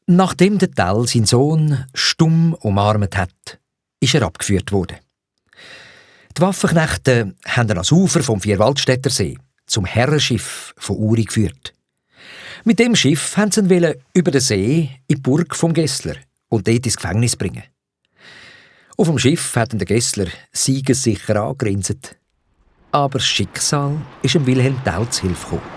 Nachdem der Tell seinen Sohn stumm umarmt hat, ist er abgeführt worden. Die Waffenknechte haben ihn ans Ufer vom Vierwaldstätter See zum Herrenschiff von Uri geführt. Mit dem Schiff wollten sie ihn über den See in die Burg vom Gessler und dort ins Gefängnis bringen. Auf dem Schiff hat der Gessler siegessicher angegrinset. Aber das Schicksal ist dem Wilhelm Tell zu Hilfe gekommen.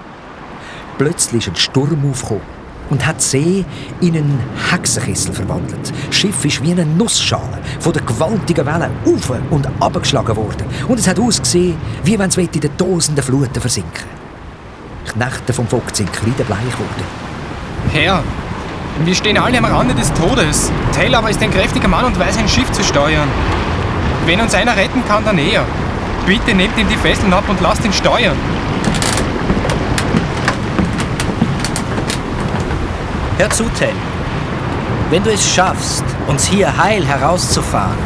Plötzlich ist ein Sturm aufgekommen und hat die See in einen Hexenkessel verwandelt. Das Schiff ist wie eine Nussschale von den gewaltigen Wellen auf- und abgeschlagen worden. Und es hat ausgesehen, wie wenn es in den tosenden Fluten versinken. Die Knechte vom Vogt sind kreidebleich geworden. Herr, wir stehen alle am Rande des Todes. Tell aber ist ein kräftiger Mann und weiß, ein Schiff zu steuern. Wenn uns einer retten kann, dann er. Bitte nehmt ihm die Fesseln ab und lasst ihn steuern. Hör zu, Tell. Wenn du es schaffst, uns hier heil herauszufahren,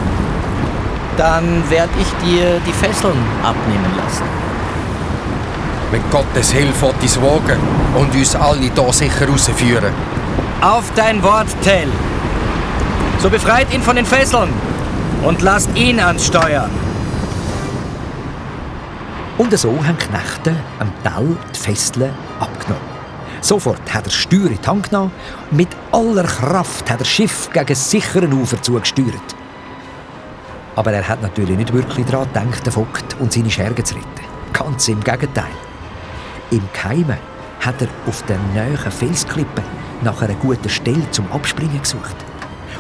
dann werde ich dir die Fesseln abnehmen lassen. Mit Gottes Hilfe wird es wagen und uns alle hier sicher rausführen. Auf dein Wort, Tell. So befreit ihn von den Fesseln und lasst ihn ans Steuer. Und so haben die Knechte am Tell die Fesseln abgenommen. Sofort hat er das Steuer in die Hand genommen und mit aller Kraft hat er das Schiff gegen das sichere Ufer zugesteuert. Aber er hat natürlich nicht wirklich daran gedacht, den Vogt und seine Schergen zu retten. Ganz im Gegenteil. Im Geheimen hat er auf der nahen Felsklippe nach einer guten Stelle zum Abspringen gesucht.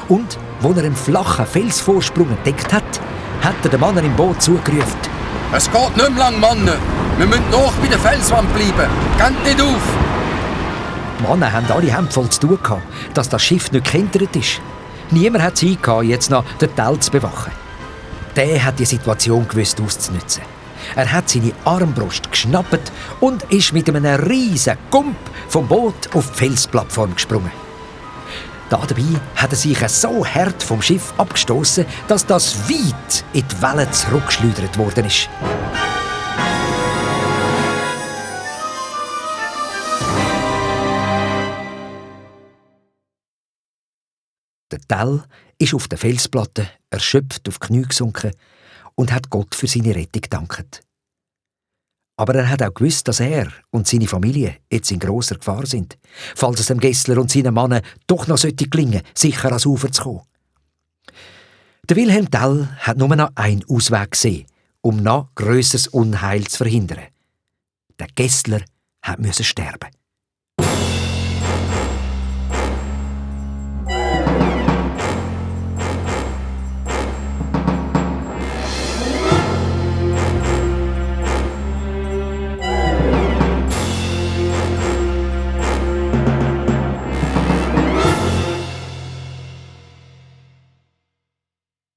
Und, als er einen flachen Felsvorsprung entdeckt hat, hat er den Mann im Boot zugerufen. Es geht nicht mehr lang, Mann. Wir müssen noch bei der Felswand bleiben. Geht nicht auf. Die Männer hatten alle Hände voll zu tun gehabt, dass das Schiff nicht gekentert ist. Niemand hat Zeit gehabt, jetzt noch den Tell zu bewachen. Der hat die Situation gewusst auszunutzen. Er hat seine Armbrust geschnappt und ist mit einem riesen Gump vom Boot auf die Felsplattform gesprungen. Dabei hat er sich so hart vom Schiff abgestoßen, dass das weit in die Wellen zurückgeschleudert worden ist. Der Tell ist auf der Felsplatte erschöpft auf die Knie gesunken und hat Gott für seine Rettung gedankt. Aber er hat auch gewusst, dass er und seine Familie jetzt in grosser Gefahr sind, falls es dem Gessler und seinen Mannen doch noch gelingen sollte, sicher ans Ufer zu kommen. Der Wilhelm Tell hat nur noch einen Ausweg gesehen, um noch grösseres Unheil zu verhindern. Der Gessler musste sterben.